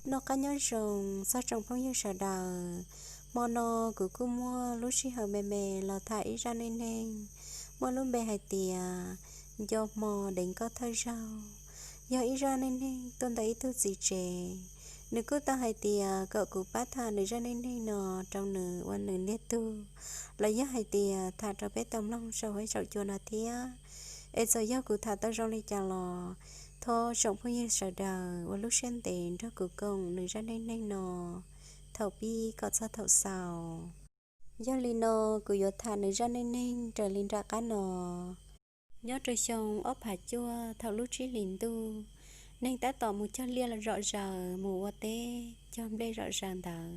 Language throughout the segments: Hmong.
Noj qab nyob zoo txog tsoom phooj ywg sawv daws. Hmo no kuv kuj muaj lub sij hawm me me los tham ib zaj neej neeg muaj lub npe hais tias nco hmo deev nkauj thawj zaug. Yog ib zaj neej neeg tuaj ntawm ib tug txiv tsev, nws kuj tau hais tias kom kuv pab tham nws zaj neej neeg no rau nws ua nws ntiag tug, los yog hais tias tham rau peb tau mloog saum huab saum cua no thiab. Es txawm yog kuv tham tau zoo li cas los thov tsoom phooj ywg sawv daws ua lub siab ntev nrog kuv koom nws zaj neej neeg no thaum pib kom txog thaum xaus. Yog li no, kuv yuav tham nws zaj neej neeg raws li nram qab no. Nyob rau xyoo ob phav cuaj thaum lub tsib hlis ntuj, neeg tab tom mus cog liaj zom zaws mus ua teb cog nplej zom zaws ntawd,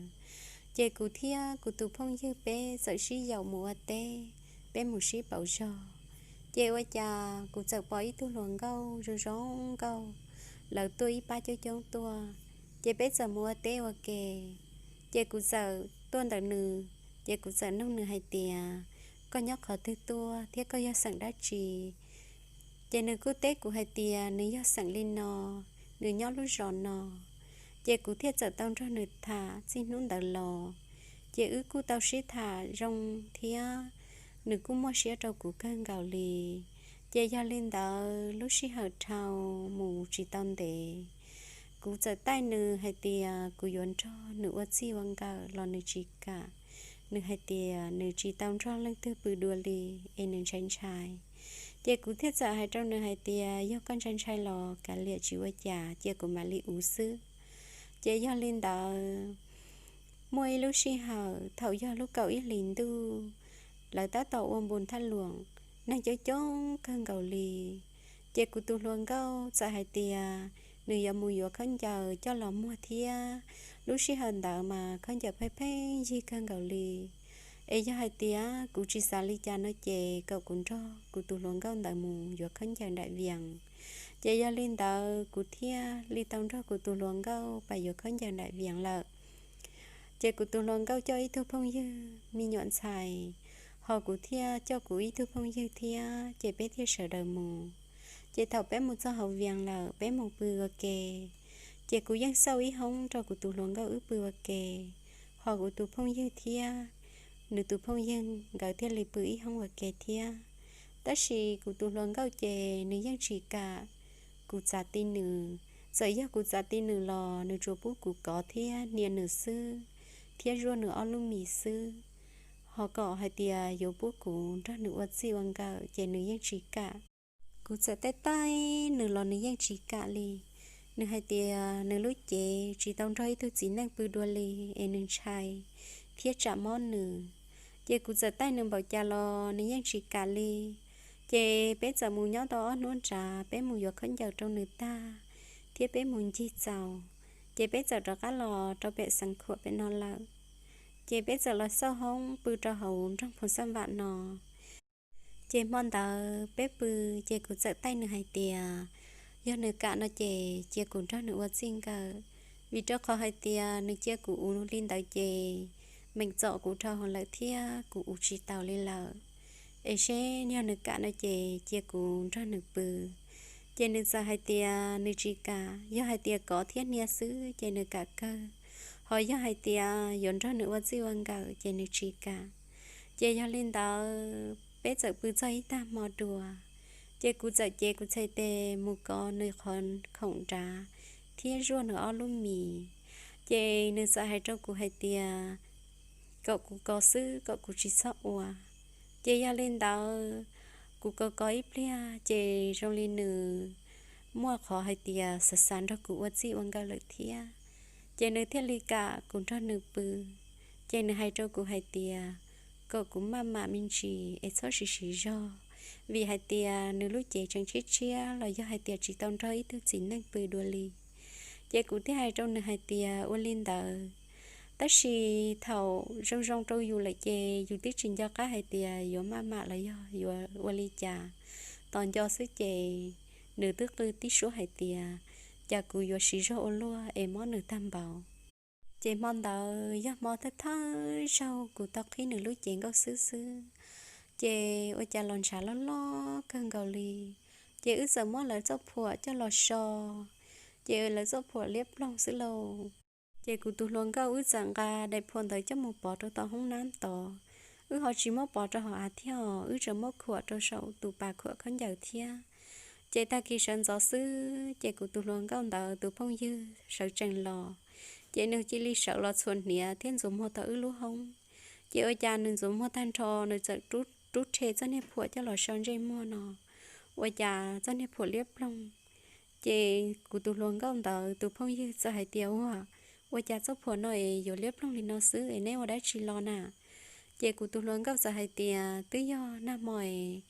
ces kuv thiab kuv tus phooj ywg peb txawm sib yaum mus ua teb, peb mus sib pauv zog. Ces ua cas kuv txawm pom ib tug hluas nkauj zoo zoo nkauj, lawv tuaj ib pab coob coob tuaj, ces peb txawm mus ua teb ua ke. Ces kuv txawm tuaj ntawm nws, ces kuv txawm nug nws hais tias, koj nyob qhov twg tuaj thiab koj yog xeem dab tsi? Ces nws kuj teb kuv hais tias nws yog xeem li no, nws nyob lub zos no. Ces kuv thiaj txawm tau nrog nws tham txij hnub ntawd los, ces wb kuj tau sib tham zoo thiab, nws kuj muaj siab rau kuv kawg nkaus li. Ces yog li ntawd lub sij hawm dhau mus tsis tau ntev, kuv txawm taij nws hais tias kuv yuav nrog nws ua txij ua nkawm los nws tsis kam. Nws hais tias nws tsis tau nrog leej twg pw dua li, es nws ntshai ntshai. Ces kuv thiaj txawm hais rau nws hais tias yog koj ntshai ntshai los kav liam tsis ua cas, cia kuv mam li ua xwb. Ces yog li ntawd, muaj ib lub sij hawm thaum yog lub kaum ib hlis ntuj, lawv tab tom ua npus thaj luam, neeg coob coob kawg nkaus li. Ces kuv tus hluas nkauj txawm hais tias nws yuav mus yuav khaub ncaws coj los muag thiab, lub sij hawm ntawd mas khaub ncaws pheej pheej yig kawg nkaus li. Es yog hais tias kuv tsis xav li cas no ces kom kuv nrog kuv tus hluas nkauj ntawd mus yuav khaub ncaws nraim Vias. Ces yog li ntawd kuv thiaj li tau nrog kuv tus hluas nkauj pas yuav khaub ncaws nraim Vias lawm. Ces kuv tus hluas nkauj coj ib tug phooj ywg me nyuam ntxhais, ho kuv thiaj coj kuv ib tug phooj ywg thiab, ces peb thiaj sawv daws mus. Ces thaum peb mus txog hauv Vias lawm, peb mus pw ua ke. Ces kuv yeej xauj ib hoob rau kuv tus hluas nkauj wb pw ua ke, ho kuv tus phooj ywg thiab nws tus phooj ywg nkawd thiaj li pw ib hoob ua ke thiab. Tab sis kuv tus hluas nkauj ces nws yeej tsis kam kuv txav ti nws. Txawm yog kuv txav ti nws los nws tsuas pub kuv kov thiab hnia nws xwb, thiab zuaj nws ob lub mis xwb, ho kom hais tias yuav pub kuv nrog nws ua txij ua nkawm ces nws yeej tsis kam. Kuv txawm taij taij nws los nws yeej tsis kam li. Nws hais tias nws lub cev tsis tau nrog ib tug txiv neej pw dua li, es nws ntshai thiab tsam mob nws. Ces kuv txawm taij nws npaum cas los nws yeej tsis kam li. Ces peb txawm mus nyob tau ob hnub nrad, peb mus yuav khaub ncaws rau nws tag, thiab peb mus ncig txaus, ces peb txawm rov qab los rau pem Xeev Khuam pem no lawm. Ces peb txawm los xauj hoob pw rau hauv nroog Phoos Xaj Vam no. Ces hmo ntawd peb pw, ces kuv txawm taij nws hais tias yog nws kam no ces cia kuv nrog nws ua txij nkawm, vim rau qhov hais tias nws cia kuv ua li ntawd ces meem txom kuv dhau hwv lawm thiab kuv ua tsis taus li lawm. Es seb yog nws kam no ces cia kuv nrog nws pw. Ces nws txawm hais tias nws tsis kam, yog hais tias kov thiab hnia xwb ces nws kam kawg, ho yog hais tias yuav nrog nws ua txij ua nkawm ces nws tsis kam. Ces yog li ntawd peb txawm pw txog ib tag hmo dua, ces kuv txawm cev kuv txhais tes mus kov nws qhov khoom nrad thiab zuaj nws ob lub mis. Ces nws txawm hais rau kuv hais tias kom kuv kov xwb, kom kuv tsis txhob ua. Ces yog li ntawd, kuv kov kov ib pliag ces zoo li nws muaj qhov hais tias xav xav nrog kuv ua txij ua nkawm lawm thiab. Ces nws thiaj li kam kuv nrog nws pw. Ces nws hais rau kuv hais tias kom kuv maj mam me ntsis es txhob siv siv zog, vim hais tias nws lub cev tseem tshiab tshiab los yog hais tias tsis tau nrog ib tug txiv neej pw dua li. Ces kuv thiaj hais rau nws hais tias ua li ntawd, tab sis thaum zoo zoo rau yus lawm ces yus twb tsis nco qab hais tias yuav maj mam los yog yuav ua li cas. Tos nco xwb ces nws twb qw tib suab hais tias cas kuv yuav siv zog ua luaj es mob nws tag npaum. Ces hmo ntawd yog hmo thawj thawj zaug kuv tau qhib nws lub cev nkauj xwb xwb, ces ua cas los ntshav loj loj kawg nkaus li. Ces wb txawm muab lawv txoj phuam coj los so, ces lawv txoj phuam liab ploog xwb lauj. Ces kuv tus hluas nkauj wb txawm nqa daim phua ntawd coj mus pov rau tom hoob nab tod. Wb ho tsis muab pov rau hauv av thiab os, wb tseem muab khuam rau saum tus pas khuam khaub ncaws thiab. Ces tag kis sawv ntxov xwb ces kuv tus hluas nkauj ntawd tus phooj ywg sawv tsees los, ces nws cia li sawv los txhuam hniav thiab ntxuav muag tom wb lub hoob. Ces ua cas nws ntxuav muag tag nrho nws txawm rub rhe txoj niag phuam coj los so ntsej muag no, ua cas txoj niag phuam liab ploog. Ces kuv tus hluas nkauj ntawd tus phooj ywg txawm hais tias, Ua, ua cas txoj phuam no es yuav liab ploog li no xwb es neb ua dab tsi los na? Ces kuv tus hluas nkauj txawm hais tias, Twb yog nag hmo es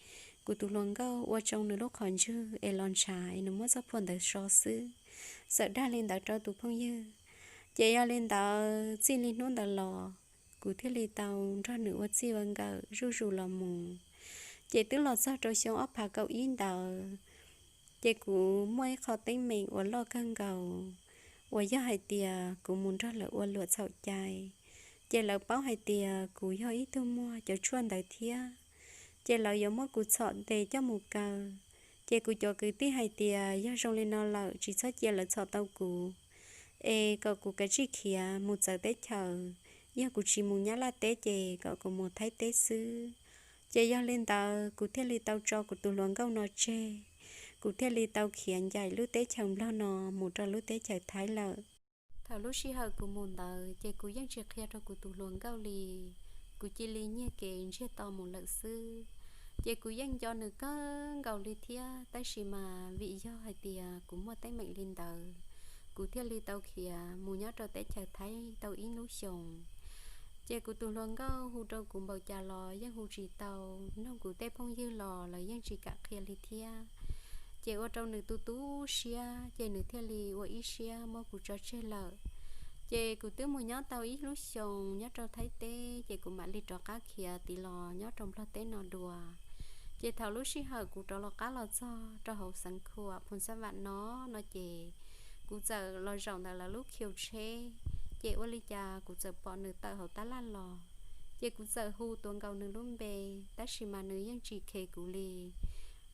kuv tus hluas nkauj ua tsoo nws lub qhov ntswg es los ntshav es nws muab txoj phuam ntawd so xwb. Txawm dag li ntawd rau tus phooj ywg. Ces yog li ntawd txij li hnub ntawd los, kuv thiaj li tau nrog nws ua txij ua nkawm zuj zus los mus. Ces twb los txog rau xyoo ob phav kaum ib ntawd, ces kuv muaj ib qho teeb meem uas loj kawg nkaus, uas yog hais tias kuv mus nrog lawv ua luam txhaum cai, ces lawv paub hais tias kuv yog ib tug muag cov tshuaj ntawd thiab, ces lawv yuav muab kuv txhom ntes coj mus kaw. Ces kuv cov kwv tij hais tias yog zoo li no lawm tsis txhob cia lawv txhom tau kuv, es kom kuv kav tsij khiav mus txawv teb chaws, yog kuv tsis mus Nyab Laj teb ces kom kuv mus Thaib teb xwb. Ces yog li ntawd kuv thiaj li tau tso kuv tus hluas nkauj no tseg, kuv thiaj li tau khiav ncaim lub teb chaws Nplog no mus rau lub teb chaws Thaib lawm. Thaum lub sij hawm kuv mus ntawd ces kuv yeej tsis qhia rau kuv tus hluas nkauj li, kuv cia li nyiag kev ntsiag to mus lawm xwb. Ces kuv yeej nco nws kawg nkaus li thiab, tab sis mas vim yog hais tias kuv muaj teeb meem li ntawd, kuv thiaj li tau khiav mus nyob rau teb chaws Thaib tau ib lub xyoos. Ces kuv tus hluas nkauj hu rau kuv npaum cas los yeej hu tsis tau, nug kuv tej phooj ywg los lawv yeej tsis kam qhia li thiab. Ces ua rau nws tu tu siab, ces nws thiaj li ua ib siab muab kuv tso tseg lawm. Ces kuv twb mus nyob tau ib lub xyoos nyob rau Thaib teb, ces kuv mam li rov qab khiav tiv los nyob rau Nplog teb no dua. Ces thaum lub sij hawm kuv rov los qab los txog rau hauv xeev Khuam Phoos Xab Vam no, no ces kuv txawm los zaum ntawm lawv lub khiu tsheb, ces ua li cas kuv txawm pom nws tawm hauv tab laj los. Ces kuv txawm hu tuav nkaus nws lub npe, tab sis mas nws yeej tsis khes kuv li.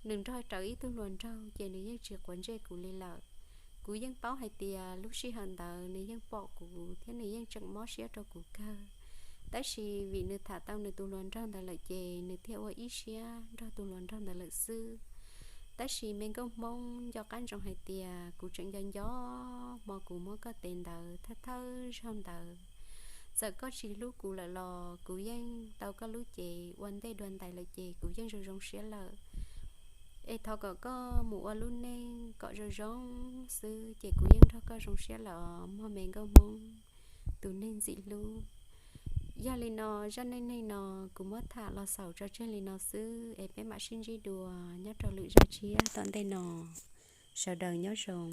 Nws nrog rawv ib tug hluas nraug ces nws yeej tsis quav ntsej kuv li lawm. Kuv yeej paub hais tias lub sij hawm ntawd nws yeej pom kuv thiab nws yeej tseem mob siab rau kuv kawg. Tab sis vim nws tham tau nws tus hluas nraug ntawd lawm ces nws thiaj ua ib siab nrog tus hluas nraug ntawd lawm xwb. Tab sis me nkauj Hmoob nco qab ntsoov hais tias kuv tseem nco nco hmo kuv muab koj tev ntawd thawj thawj zaug ntawd. Txawm koj tsis hlub kuv lawm los kuv yeej tau koj lub cev ua ntej dua ntais lawm ces kuv yeej zoo zoo siab lawm. Es thov kom koj mus ua lub neej kom zoo zoo xwb ces kuv yeej nrog koj zoo siab lawm os mog me nkauj Hmoob, tus neeg ntxim hlub. Yog li no, zaj neej neeg no kuv muab tham los xaus tso tseg li no xwb es peb mam sib ntsib dua nyob rau lwm zaj tshiab tom ntej no. Sawv daws nyob zoo.